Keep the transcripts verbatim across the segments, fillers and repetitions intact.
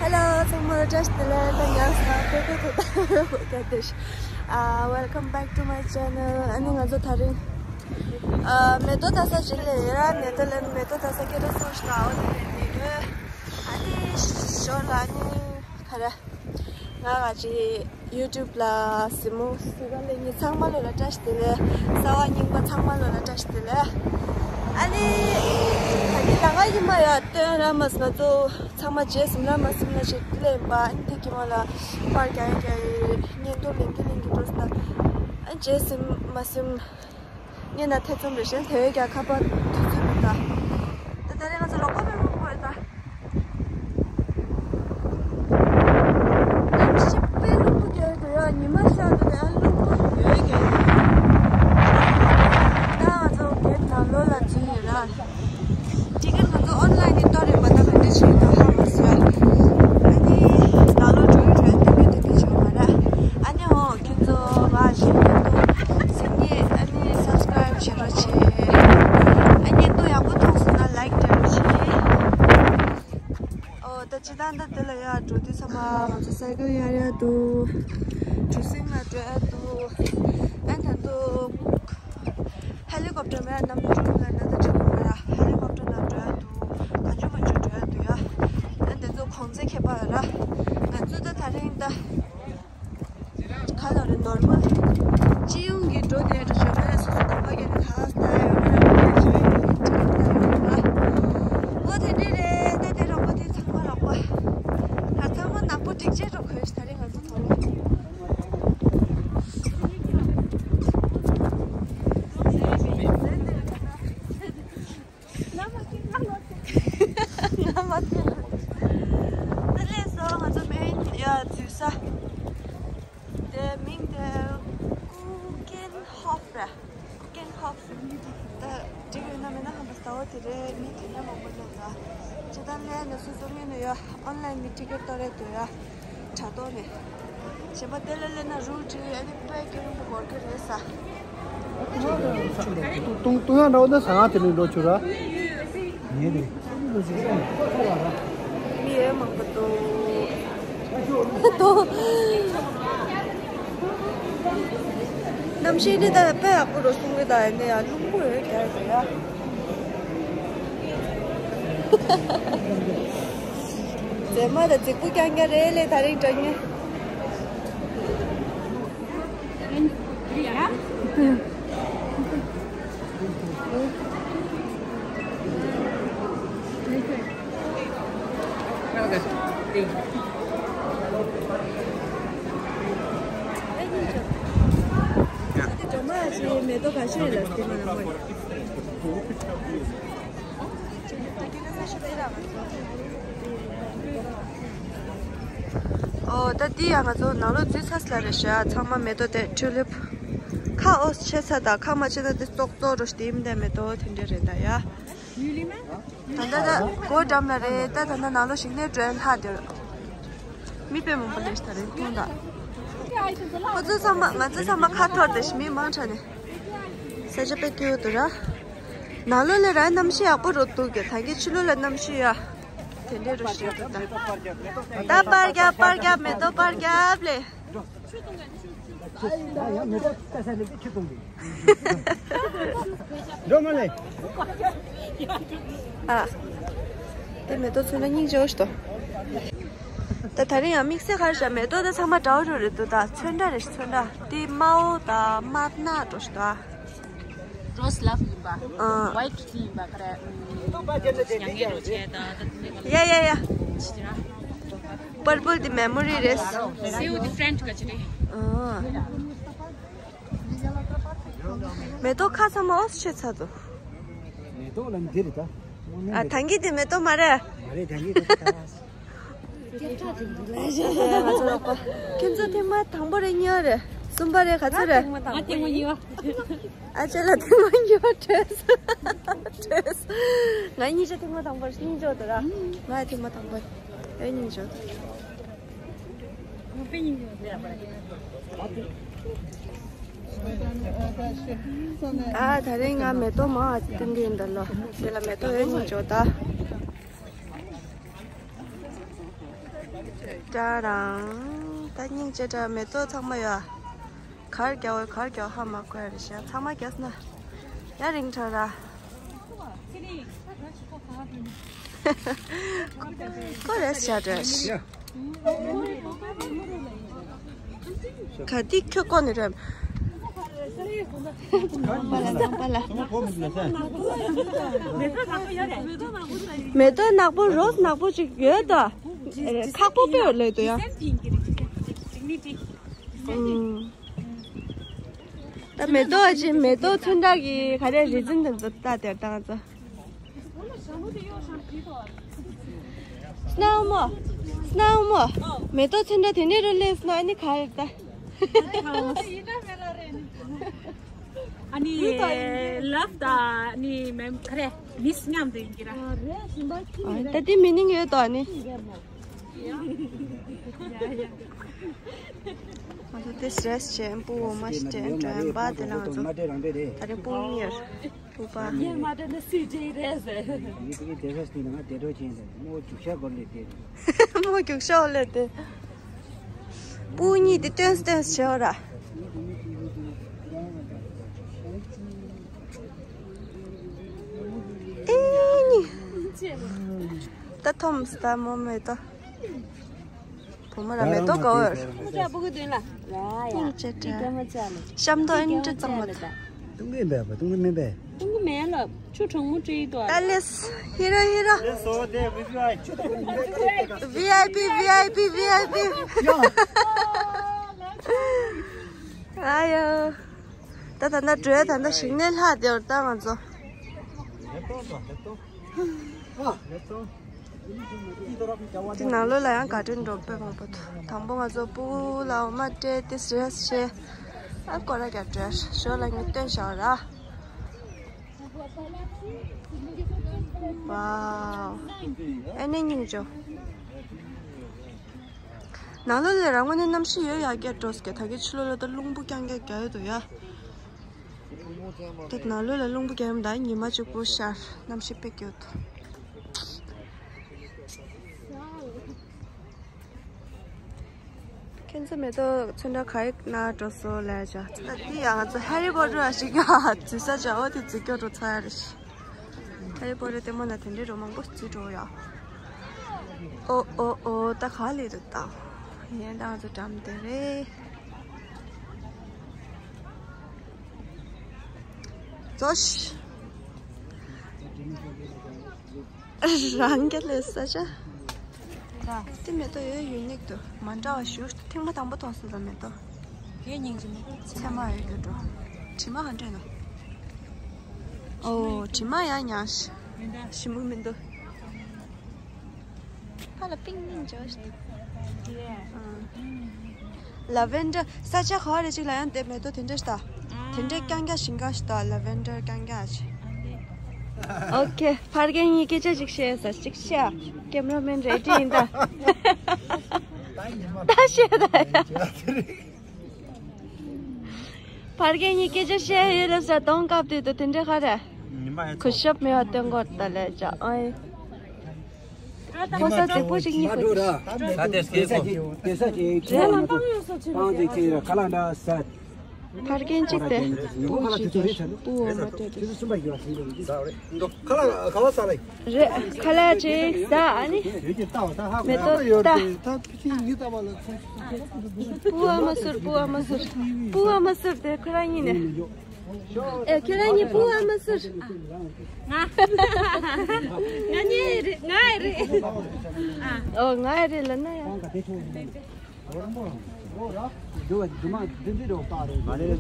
Hello ཚང་མ་ལ་བཀྲ་ཤིས་བདེ་ལེགས། ད་ཉལ་སོང་། ཏོ་ཏོ་ཏོ་ཏོ་ཏོ་ཏོ། ཨ། Welcome back to my channel. ཨ་ནི་ང་ཚོ་དེ་རིང་ཨ། མེ་ཏོག་ལྟ་ས་ཅིག་ལ་ཡོད་ར། ནེ་ཐར་ལེན་མེ་ཏོག་ལྟ་ས་སྐད་གྲགས་སོང་ཞིག་ཨོ་ནི་རེད་དེ་ཡོད། ཨ་ནི་ཞོར་ལ་ཨ་ནི་ག་རེ། ང་ག་ཅིག་YouTube ལ་གཟིགས་མོ་གཟིགས་པ་ལ་ཉིད་ཚང་མ་ལོ་ལ་བཀྲ་ཤིས་བདེ་ལེགས། གསར་བ་རྙིང་པ་ཚང་མ་ལོ་ལ་བཀྲ་ཤིས་བདེ་ལེགས། ཨ་ནི་ད་ནི་ལ་ང་ཡིན་མ་ཡ་སྟོན་ར་མ་སི་ང་ཚོ་ཚང་མ་རྗེས་ཟིན་ར་མ་སིམ་ལ་ཞིག་ལེན་པ། ཨ་ནི་དེ་གི་མ་ལ་པར་རྒྱག་ཡ་རྒྱག་ཡ་བརྙན་ཐུང་ལེན་གི་ལེན་གི་འགྲོ་སི་ད། ཨ་ནི་རྗེས་ཟིན་མ་སིམ། ངས་ན་ཐེ་ཚོམ་རེ་བཞིན་དེ་བས་ཀྱང་ཁ་པར་དུས་ཚོད་མི་འདའ། ད་ད་རེས་ང་ཚོ་རོགས་པ་མེད་མོ་དགོས་ད། གནམ་གཤིས་དཔེ་རླུང་བུ་རྒྱག་གི་འདུག་ཡ། ཉི་མ་ཤར་འདུག་ད་ཡང་རླུང་བུ་ཡོད་ཀྱང་ཡོད། ད་ང་ཚོ་གེ་ནང་ལོགས་ལ་འཛུལ་ཡོད་ར། ཊི་ཀེ་ཊི་ང་ཚོ་ཨོན་ལའིན་ནས་གཏོང་རེད་པ། ད་ག་འདྲ་བྱེད་ཀྱི་འདུག་ཧ་མ་སོང་། ཨ་ནི་ནང་ལོགས་འགྲོ་གི་འགྲོ་ཡ་སྟོན་གི་སྟོན་གི་བྱུང་མ་རེད། ཨ་ནི་འོ་ཁྱེད་ཚོ་ང་ཞིག་ཡོད་འདུག་གཟིགས་ངེས། ཨ་ནི་སབ་སི་ཀ་རའིབ་བྱེད་རོགས་བྱེད། ཨ་བརྙན་ཐུང་ཡག་པོ་མཐོང་སོང་ན་ལའིཀ་སྤྲད་རོགས་བྱེད། ཨོ་ད་སྤྱིར་བཏང་ད་འདི་ལ་ཡར་འགྲོ་དུས་ཚང་མ་ང་ཚོ་སའི་ཀལ་གཡར་ཡ་འདུག་གྲུ་གཟིངས་ལ་འགྲོ་ཡ་འདུག་ཨ་ད་འདུག་ཧེ་ལི་ཀོབ་ཊར་མེད་ན་ནམ་རྒྱུན་ལ་ན་ད་ཅིག་མེད་ལ་ཧེ་ལི་ཀོབ་ཊར་ནང་འགྲོ་ཡ་འདུག་ག་ཅུ་མ་ཅུ་འགྲོ་ཡ་འདུག་ཡ། ཨ་འདི་ཚོ་གོང་ཚད་ཁྱད་པར་ར། ང་ཚོ་ད་དེ་རིང་ད་ག་ལ་རེ་ནོར་མ། སྤྱི་ཡོངས་ཀྱི་འགྲོ་དེ་འགྲོ་ཞོར་ལ་སོ་སོ་དང་པོ་ཡ་ནི་ག་ས་ཡོད་ན་ར་ཡ་ཞོ་ཡ་ནི་ཁྲིད་ད་ཡོད་ར། འོ་དེ་འདྲ་རེད། ད་དེ་རོགས་པ་དེ་ཚང་མ་རོགས་པ། ད་ཚང་མ་ནག་པོ་སྒྲིག་ཆས་རོགས་གོས་ཤ་ད་རེས་ང་ཚོ་ཐོག་ལ། ང་མ་ཐོན་ལ། དེ་ལས་སོ་ང་ཚོ་མེན་ཡ་འཛུལ་ས། དེ་མིང་དེ་ཀུ་ཀེན་ཧོབ་ར། ཀུ་ཀེན་ཧོབ། ད་འགྲིག་ཡོད་ན་མེད་ན་ཧམ་པ་ལྟ་བ་དེ་རེད། མི་དེ་འདྲ་མང་པོ་འདུག་ད་ཇི་ལྟར་ལས་ན་སོ་སོ་ངོས་ནས་ཡ་ཨོན་ལའིན་གི་ཊི་ཀེ་ཊི་གཏོང་རེད་འདུག་ཡ། དྲ་ཐོག་ནས། གཞན་པ་དེ་ལ་སླེབས་ན་རུ་བྲིས། ཨ་ནི་དཔེ་སྐྱིད་པོ་འགོར་གི་རེད་ས། ཏུང་ཏུང་ཡང་འདྲ་བོ་འདི་ཟ་ང་དེ་ནས་འགྲོ་ཆུ་ར། ངས་དེ། མི་ཡོད་མང་པོ་འདུག་ཏོ། གནམ་གཤིས་འདི་ད་དཔེ་ཡག་པོ་འགྲོ་སོང་གི། ད་ཡིན་ན་ཡང་རླུང་པོ་ཡོད་རྒྱག་གི་ཡ། མཛེས་མ་དང་རྫིག་པོ་རྐྱང་རྐྱང་རེད་ལེ་དེ་རིང་དྲ་ཉེ། ཨོ་ད་འདི་ཡང་ང་ཚོ་ནང་ལོགས་འཛུལ་ཚར་ལ་རེད་ཤག་ཚང་མ་མེ་ཏོག་དེ་ཊུ་ལིབ། ཁ་ཨོ་ཆེ་ས་དང་ཁ་མ་ཆེ་ས་དེ་ཙོག་ཙོག་རོ་ཤི་དེ་མི་དེ་མེ་ཏོག་དེ་འདྲ་རེད་ད་ཡ། ད་ལྟ་ད་སྒོ་འགྲམ་ལ་རེད། ད་ད་ལྟ་ནང་ལོགས་ཤིག་ནས་འགྲོ་ཡ་ལྷག་དེ་མི་དཔེ་མང་པོ་ལས་ཤི་ད་རེད་ཁོང་ད། ཁོ་ཚོ་ཚང་མ་ང་ཚོ་ཚང་མ་ཁ་འཐོར་དེ་ཤི་མི་མང་དྲགས་ནས། ས་ཆ་དཔེ་སྐྱིད་པོ་འདུག་ར། ནང་ལོགས་ལ་ར་གནམ་གཤིས་ཡག་པོ་རོ་འདུག་གི་ད་གིན་ཕྱི་ལོགས་ལ་གནམ་གཤིས་ཡ། དེ་འདྲའི་རོ་ཤི་ཡོད་འདུག་ད། ད་པར་རྒྱབ་པར་རྒྱབ་མེ་ཏོག་པར་རྒྱབ་ལེ། འགྲོ་མ་ལེ། ཨ། དེ་མེ་ཏོག་ཚོན་ཁྲ་སྙིང་རྗེ་པོ་ཞིག་འདུག་ད་དེ་རིང་ཡང་དམིགས་བསལ་ག་རེ་ཤག་མེ་ཏོག་ད་ཚང་མ་འདྲ་བོ་འདྲ་བོ་རེད་འདུག་ད་ཚོན་ཁྲ་རེད་ཤག་ཚོན་ཁྲ་དེ་དམར་པོ་དང་དམར་ནག་འདྲ་ཞིག་འདུག་ཨ། Rose love ཡིན་པ། ཨ། White tea ཡིན་པ་ག་རེ། མྱ་ངན་རོ་ཆེ་ད་ད་དེ་ནས་ག་ཡ་ཡ་ཡ། Purple དེ་memory རེད། Save the friend ག་ཅི་རེད། ཨ། མེ་ཏོག་ཁ་ཚང་མ་ཨོ་ཆེ་ཚ་དོ། མེ་ཏོག་ལ་འདི་རེད་ད། ཨ་ཐང་གི་དེ་མེ་ཏོག་མ་རེད། མ་རེད་ཐང་གི་དེ་ད། ཁྱེད་ཚོ་ཐེངས་མ་དང་པོ་རེད་གཉིས་པ་རེད། གསུམ་པ་རེད་ག་ཚོད་རེད། ང་ཐེངས་མ་གཉིས་པ། ཨ་ཅེ་ལ་ཐེངས་མ་གཉིས་པ་བྲོས། བྲོས། ང་གཉིས་ཆ་ཐེངས་མ་དང་པོ་རེད་སྙིང་རྗེ་པོ་འདུག་ར། ང་ཡང་ཐེངས་མ་དང་པོ་རེད་སྙིང་རྗེ་པོ་འདུག་ང་དཔེ་སྙིང་རྗེ་པོ་འདུག་ཨ་དེ་རིང་ང་མེ་ཏོག་མང་བ་སྟོན་གྱི་ཡིན་ད་ལོ། དེ་ལ་མེ་ཏོག་ཡོད་སྙིང་རྗེ་པོ་འདུག་ཏྲ་རང་། ད་སྙིང་རྗེ་དྲ། མེ་ཏོག་ཚང་མ་ཡོད། གར་རྒྱག་འོས་གར་རྒྱག་ཧ་མ་གོ་ཡ་རེད་ཤག་ཚང་མ་རྒྱག་སོང་ན་ཡ་རིང་ཁྲ་ར། ཁོ་རེད་ཤག་དྲ། ག་དེ་ཁྱོད་ཀོ་ནི་རེད། པ་ལ་པ་ལ། མེ་ཏོག་ནག་པོ་རོ་སི་ནག་པོ་ཅིག་ཡོད་དོ། ཁག་པོ་པེ་ལོས་དོ་ཡ། ད་མེ་ཏོག་ཅིག་མེ་ཏོག་ཚོན་ཁྲ་གི་ག་རེ་རི་ཛིན་དེ་ཚོ་ལྟ་དེར་བཏང་ཚོ། སྣང་མོ། སྣང་མོ། མེ་ཏོག་ཚོན་ཁྲ་དེ་འདྲའི་རུ་ལེན་སོང་ན་ཨ་ནི་ག་རེ་ད། ཨ་ནི་ལབ་ད་ཨ་ནི་མེམ་ག་རེ་མིས་མཉམ་དུ་ཡིན་གྱི་ར། ད་དེ་མི་ནིང་ཡོད་དོ་ཨ་ནི། ང་ཚོ་དེ་སི་རེ་སི་བྱས་སྤུ་བོ་མ་ཞིག་སྤྲད་འགྲོ་ཡང་པ་དེ་ལ་ང་ཚོ་ད་རེ་སྤུ་གཉིས་ཡོད། སྤུ་པ། ངས་མ་སྤྲད་ན་སུས་སྤྲད་རེད་ཟེར། ངས་དེ་གའི་བསྡད་ས་སྟེང་ན་ང་བསྡད་འགྲོ་བྱས་ཡིན་ཟེར་མོ་རྒྱུག་ཤར་སྒོར་ལས་བསྡད། མོ་རྒྱུག་ཤར་ལས་བསྡད། སྤུ་གཉིས་དེ་སྟོན་སྟོན་བྱེད་འོ་ར། ཨེ་ནི། ད་ཐོམ་སི་ད་མོ་མེད་ད། བུ་མོ་ར་མེ་ཏོག་ག་བར། ཁོ་ཅག་སྤུ་གུ་དོན་ལ། ར་ཡ། ཅེ་ཅེ། ཀྱེ་མ་ཅག་ལ། ཤམ་ཐོ་ཨེན་ཏྲི་གཙང་མ་ད། ཏུང་གི་མེད་པ་ཏུང་གི་མེད་པས། ཏུང་གི་མེད་ལ་ཆུ་གྲང་མོ་བྲིས་ཏོ། ད་ལེས། ཧི་རོ་ཧི་རོ། ལེས་སོ་དེ་བི་བི་ཨའི་པི། བི་ཨའི་པི་བི་ཨའི་པི་བི་ཨའི་པི། ཨ་ཡོ། ད་ད་ད་འགྲོས་ད་ད་ཞིང་ནས་ལྷག་དེ་བར་ད་ང་ཚོ། ལེབ་ཏོ་ལེབ་ཏོ། ཨ། ལེབ་ཏོ། དེ་ནང་ལོགས་ལ་ཡང་དགའ་སྤྲོ་འགྲོ་དཔེ་མང་པོ་འདུག་དང་པོ་ང་ཚོ་སྤུ་གུ་ལ་འོ་མ་སྤྲད་དེ་སི་རེ་སི་བྱས། ཨ་སྐོར་ར་རྒྱག་འགྲོ་ཞོར་ལ་ངས་སྟོན་བཞག་ར། ཝའོ། ཨེ་ནས་སྙིང་རྗེ། ནང་ལོགས་ལ་རང་ངོས་ནས་གནམ་གཤིས་ཡོད་ཡག་རྒྱ་འགྲོ་སྐད་ད་གི་ཕྱི་ལོགས་ལ་ད་རླུང་བུ་རྐྱང་རྐྱང་རྒྱག་ཡོད་འདུག་ཡ། ད་ནང་ལོགས་ལ་རླུང་བུ་རྒྱག་ཡོད་ད་ཉི་མ་གཅིག་པོ་ཤར་གནམ་གཤིས་དཔེ་སྐྱིད་འདུག་ཁྱེད་ཚོ་མེ་ཏོག་ཚོན་ཁྲ་ག་རེ་ན་འགྲོ་སོང་ལས་བྱ། ད་འདི་ཡང་ང་ཚོ་ཧེ་རི་པོ་ཊར་ཞིག་ཡ་འཛུལ་ས་བྱ་འོ་དེ་འཛུལ་སྐྱོ་འགྲོ་ཚར་རེད། ཧེ་རི་པོ་ཊར་ལྟད་མོ་ན་དེ་འདྲའི་རོ་མང་པོ་འཛུལ་འགྲོ་ཡ། ཨོ་ཨོ་ཨོ་ད་ག་ལེ་རེད་ད། ཡན་ད་ང་ཚོ་འགྲམ་དེ་རེད། ཙོ་ཤི། རང་རྒྱལ་ལས་ས་ཆ། དེ་མེ་ཏོག་ཡོད་ཡུ་ནིག་ཏུ་མ་འདྲ་བ་ཞུ་ཐེངས་མ་དང་པོ་མཐོང་སོང་ལ་མེ་ཏོག་དེ་སྙིང་རྗེ་མོ། ཚད་མ་ཡོད་རྒྱུ་འགྲོ། དྲི་མ་ག་འདྲ་ཡིན་ནོ། ཨོ་དྲི་མ་ཡང་ཉག་ཞིམ་པོ་མི་འདུག་ཕ་ལ་པིང་པིང་བྱོས། ལ་ཝེན་ཌར་ས་ཆ་ག་རེ་ཅིག་ལ་ཡང་དེ་མེ་ཏོག་དེ་འདྲ་ཞིག་ད། དེ་འདྲ་རྐྱང་རྐྱང་ཞིང་ཁ་ཞིག་ད་ལ་ཝེན་ཌར་རྐྱང་རྐྱང་ཞིག་ཨོ་ཁེ། ཕར་རྒན་གཉིས་སྐད་ཆ་ཅིག་བཤད་ས་ཅིག་བཤད། ཀེམ་ར་མེན་རེ་ཌི་ཡིན་ད། ད་བཤད་ད་ཡ། ཕར་རྒན་གཉིས་སྐད་ཆ་བཤད་ཡོད་ལབ་ས་གདོང་བཀབ་དུས་དུ་དེ་འདྲ་ག་རེ། གུས་ཞབས་མེད་པ་སྟོན་གོ་ད་ལས་ཅག་ཨོ་ཡེ། ཕོ་གསར་རྫིག་པོ་ཞིག་གཉིད་ཁུག་ད་དེ་སྐད་གོ། དེ་ས་ཅིག་ཁ་ལག་འདྲ་ཟ། ཕར་རྒན་གཅིག་དེ། སྤུ་གུ་ཁ་ལག་དེ་ཚོ་རེད་ཚར་འདུག་སྤུ་གུ་འོ་མ་སྤྲད་དེ། དེ་ཚོ་གསུམ་པ་ཡོད་ཟིན་འདུག་ཁ་ལག་ཁ་ལག་ཟ་ལ། རེད་ཁ་ལག་ཅིག་ཟ་ཨ་ནི། ཡོད་ཀྱི་ལྟ་བ་ད་ཧ་མེ་ཏོག་ལྟ། ད་ཕི་ཅིག་ངའི་ལྟ་བ་ལ་ཚོང་། སྤུ་གུ་ཨ་མ་ཟུར་སྤུ་གུ་ཨ་མ་ཟུར། སྤུ་གུ་ཨ་མ་ཟུར་དེ་ཁོ་རང་གཉིས་ནས། ཨེ་ཁྱོད་རང་གཉིས་སྤུ་གུ་ཨ་མ་ཟུར། ང་། ང་གཉིས་རེད་ང་ཡི་རེད། ཨོ་ང་ཡི་རེད་ལབ་ན་ཡང་།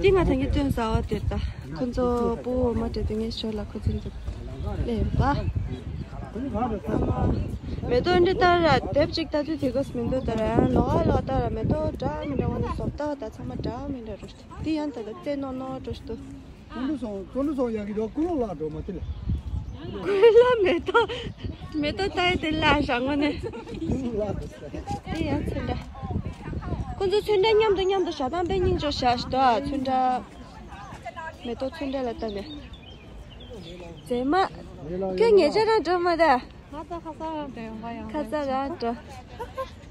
འདི་ང་ད་གིན་སྟོན་ཟ་བ་དེ་ལྟ། ཁོ་ཚོ་སྤུ་གུ་འོ་མ་སྤྲད་དེ་ངའི་ཞོར་ལ་ཁོ་ཚོ་ཚོ་ལེན་པ། མེ་ཏོག་འདི་ལྟར་ར་དེབ་ཅིག་ལྟ་དུས་དེ་གོ་མི་འདུག་ད་ར་ཡང་ལོག་ཨ་ལོག་ལྟ་ར་མེ་ཏོག་འདྲ་མི་འདྲ་བ་ནི་བཟོ་ལྟ་བ་ད་ཚང་མ་འདྲ་མི་འདྲ་རུ། འདི་ཡང་ད་ལྟ་རྩེ་རྣོ་རྣོ་འགྲོ་ཞིག་འདུག་ཀུན་སློང་སོང་ཀུན་སློང་སོང་ཡག་གི་འདུག་ཀུན་སློང་བརླག་འགྲོ་མ་དེ་ལ། ཀུན་སློང་མེ་ཏོག་མེ་ཏོག་ལྟ་ཡི་དེ་བརླག་བཞག་ངོ་ནས། ཀུན་སློང་བརླག་འགྲོ་ས། དེ་ཡང་ཚོན་ཁྲ། ཁོ་ཚོ་ཚོན་ཁྲ་མཉམ་དུ་མཉམ་དུ་བཞག་སྟངས་དཔེ་སྙིང་རྗེ་བཞག་ཞིག་འདུག་ཚོན་ཁྲ། མེ་ཏོག་ཚོན་ཁྲ་ལ་ལྟ་ནས། མཛེས་མ། ཁྱོད་ཉེ་ཆར་རང་འགྲོ་མ་ད། ང་ད་ཁ་ས་རང་འགྲོ་ཡོང་པ་ཡང་། ཁ་ས་རང་འགྲོ།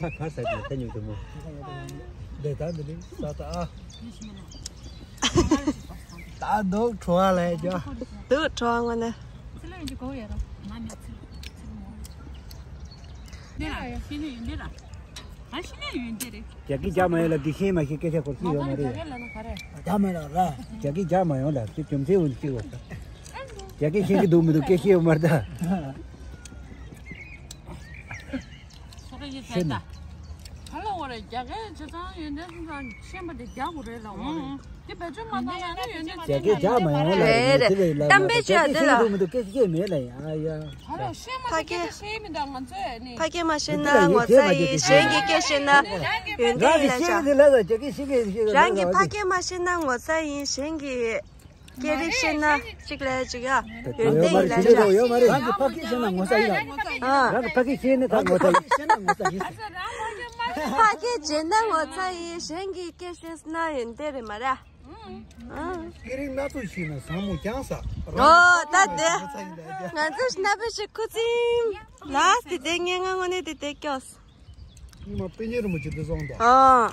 ད་ག་ས་ཀྱི་ད་ཉུང་དུ་མོ། འདི་ད་འདི་ནི་ས་ད་ཨ། ད་འདུག་བྲོ་བ་ལས་ཀྱང་། འདུག་བྲོ་བ་ངོ་ནས། ཚི་ལོ་ཡིན་གྱི་གོ་ཡ་རོ། ང་མི་ཚི་ལོ་ཚི་ལོ་མོ། འདི་ར་ཡ་ཤི་ནི་ཡོད་འདི་ར། ང་ཤི་ནི་ཡོད་འདི་རེད། རྒྱ་སྐད་རྒྱག་མ་ཡོང་ལ་འདི་ཤེས་མ་ཤེས་སྐད་ཆ་སྐོར་ཤེས་ཡོད་མ་རེད། རྒྱག་མ་ཡོང་ལ་ར། རྒྱ་སྐད་རྒྱག་མ་ཡོང་ལ་དེ་རྒྱུ་མཚན་འོན་ཤེས་བ། རྒྱ་སྐད་ཤེས་ཀྱི་འདུག་མི་འདུག་སྐད་ཤེས་ཡོད་མ་རེད་ད། ཤེས་ན། ག་ལ་བ་རེད། རྒྱ་སྐད་བྱས་ཙང་ཡོན་ཏན་སོང་ཙང་ཤེས་པ་དེ་རྒྱག་དགོས་རེད་ལ་འོང་། དེ་བེད་སྤྱོད་མ་བཏང་ན་ནི་ཡོན་ཏན་རྒྱ་སྐད་རྒྱག་མ་ཡོང་ལ་རེད་རེད། དེ་ལ་གཏམ་དཔེ་བྱས་དེ་ལ་འདུག་མི་འདུག་སྐད་ཤེས་མེད་ལ་ཡ་ཡ། ཕ་གི་ཕ་གི་མ་ཤེས་ན་ངོ་ཚ་ཡིན། གཞན་གྱི་སྐད་ཤེས་ན་ཡོན་ཏན་ཡིན་ལ་བྱ། རང་གི་ཕ་གི་མ་ཤེས་ན་ངོ་ཚ་ཡིན། གཞན་གྱི་སྐད་རིགས་ཤེས་ན་གཅིག་ལས་གཅིག་ཡ། ཡོན་ཏན་ཡིན་ལ་བྱ། ཡོད་མ་རེད། རང་གི་ཕ་གི་ཤེས་ན་ངོ་ཚ་ཡིན་ལ། ཨ། རང་གི་ཕ་གི་ཤེས་ན་ད་ངོ་ཚ་ཡིན། ཤེས་ན་ངོ་ཚ་ཡིན། ཕ་གི་བྱས་ན་ངོ་ཚ་ཡིན། གཞན་གྱི་སྐད་ཤེས་ན་ཡོན་ཏན་རེད་མ་རེད། ཨ། སྐད་རིགས་སྣ་ཚོགས་ཤེས་ན་བཟང་མོ་ཀྱང་ཟ། ཨོ་ད་དེ། ངོ་ཚ་ཡིན་ད་ཡ། ང་ཚོ་ཤི་ན་པེ་ཤི་ཁུ་ཚིམ། ལ་སི་དེ་ངས་ང་ངོ་ནས་དེ་དེ་སྐྱོ། ཉི་མ་པེ་ཉེ་རུ་མ་ཅི་དེ་སོང་ད། ཨ།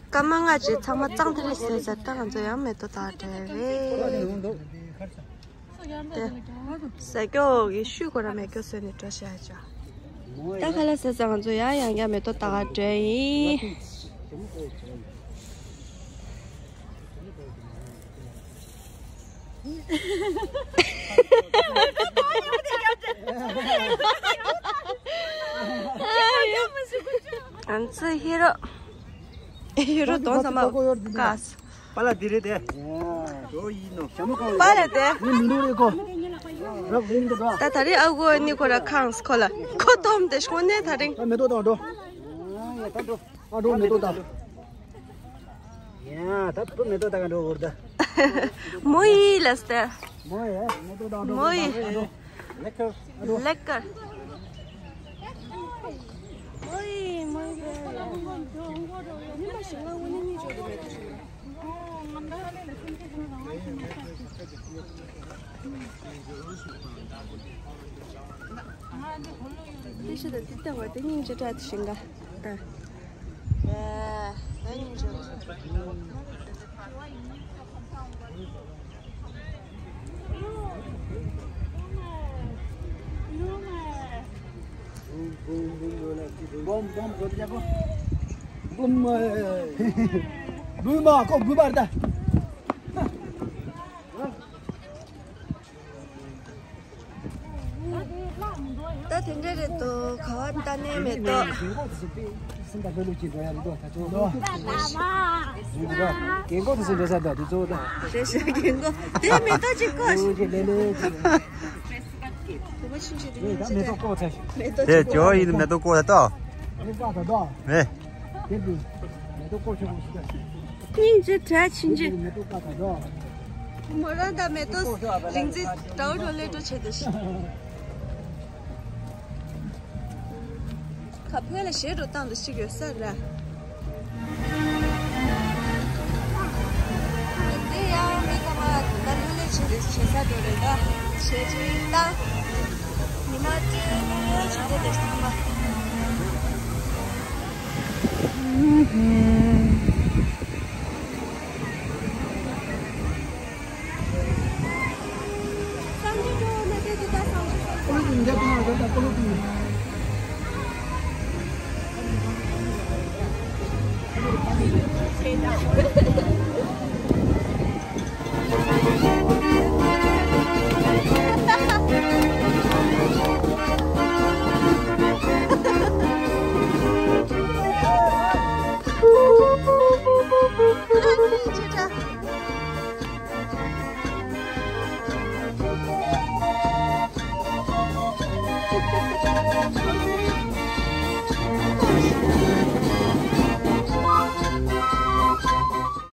སྐར་མ་ལྔ་ཅིག་ཚང་མ་གཙང་དེ་རེད་ཟེར་ཟེར་ད་ང་ཚོ་ཡང་མེ་ཏོག་ད་འདྲ་རེད། དེ། ཟ་སྐྱོ་གི་ཤུལ་ཁོ་ར་མེ་སྐྱོ་བཟོས་ནས་འགྲོ་ཤག་ཅག་ད་ཁ་ལ་ཟེར་ཟ་ང་ཚོ་ཡང་ཡང་ཡང་མེ་ཏོག་ད་འདྲ་ཡིན། ང་ཚོ་ཧི་རོ། ཧི་རོ་གདོང་ཚང་མ་དཀར། པཱ་ལགས་འདི་རེད་དེ། པཱ་ལགས་དེ། ངས་མི་འདུག་རེད་ཁོ། རབ་རིང་འདུག་ག་ད་ད་རེས་ཨ་ཁུ་ཨ་ནེ་ཁོ་ར་ཁང་ཁོ་ལ་ཁོ་སྟོན་དེ་ཤོག་ནས་ད་རིང་། ད་མེ་ཏོག་བཏང་འགྲོ། ཨ་འགྲོ་མེ་ཏོག་བཏང་། ཡ་ད་བུ་མེ་ཏོག་བཏང་འགྲོ་འུར་ད། མོ་ཡི་ལས་ཏེ། མོ་ཡི་མེ་ཏོག་བཏང་འགྲོ། མོ་ཡི། ལེ་ཀར། ལེ་ཀར། མོ་ཡི་མོ་ཡི། དེ་ཤི་ད་དེ་ལྟ་བ་དེ་སྙིང་རྗེ་དྲག་དེ་ཤིང་ག་ད། ཨ་ད་སྙིང་རྗེ། ད་དེ་འདྲ་རེད་དོ། ག་བ་ལྟ་ནས་མེད་དོ། རྒན་གོག་དེ་ཚོ་འགྲོ་ས་ད་དུས་ཚོད་ད། རེད་ཤག་རྒན་གོག་དེ་མེ་ཏོག་ཅིག་བཀོག་ཤིག་ལེ་ལེ་ཅིག་ད་མེ་ཏོག་བཀོག་ཚར་ཤག་མེ་ཏོག་དེ་ཅིག་ཇོ་ཡིན་མེ་ཏོག་བཀོག་ད་ཏོ། རེད། དེ་དུས་མེ་ཏོག་བཀོག་ཆོག་པ་ཞིག་ལ། སྙིང་རྗེ་དྲག་ཕྱིན་ཆད། མེ་ཏོག་བཀག་པ་རོ། མོ་རང་དང་མེ་ཏོག་རིག་འཛིན་དྲ་བ་འགྲོ་ལེ་འགྲོ་བྱེད་དེ་ཤི། ཁ་ཕན་ལ་ཞེ་འགྲོ་བཏང་དུ་ཞིག་ཡོད་ས་ར། དེ་ཡང་མི་ཁ་མ་ད་ལུ་ལེ་བྱེད་དེ་བྱེད་ས་འགྲོ་རེད་ད། བྱེད་ཀྱི་ད། མི་མ་སྤྲོད་ལུ་ལེ་བྱེད་དེ་དེ་ཤི་མ།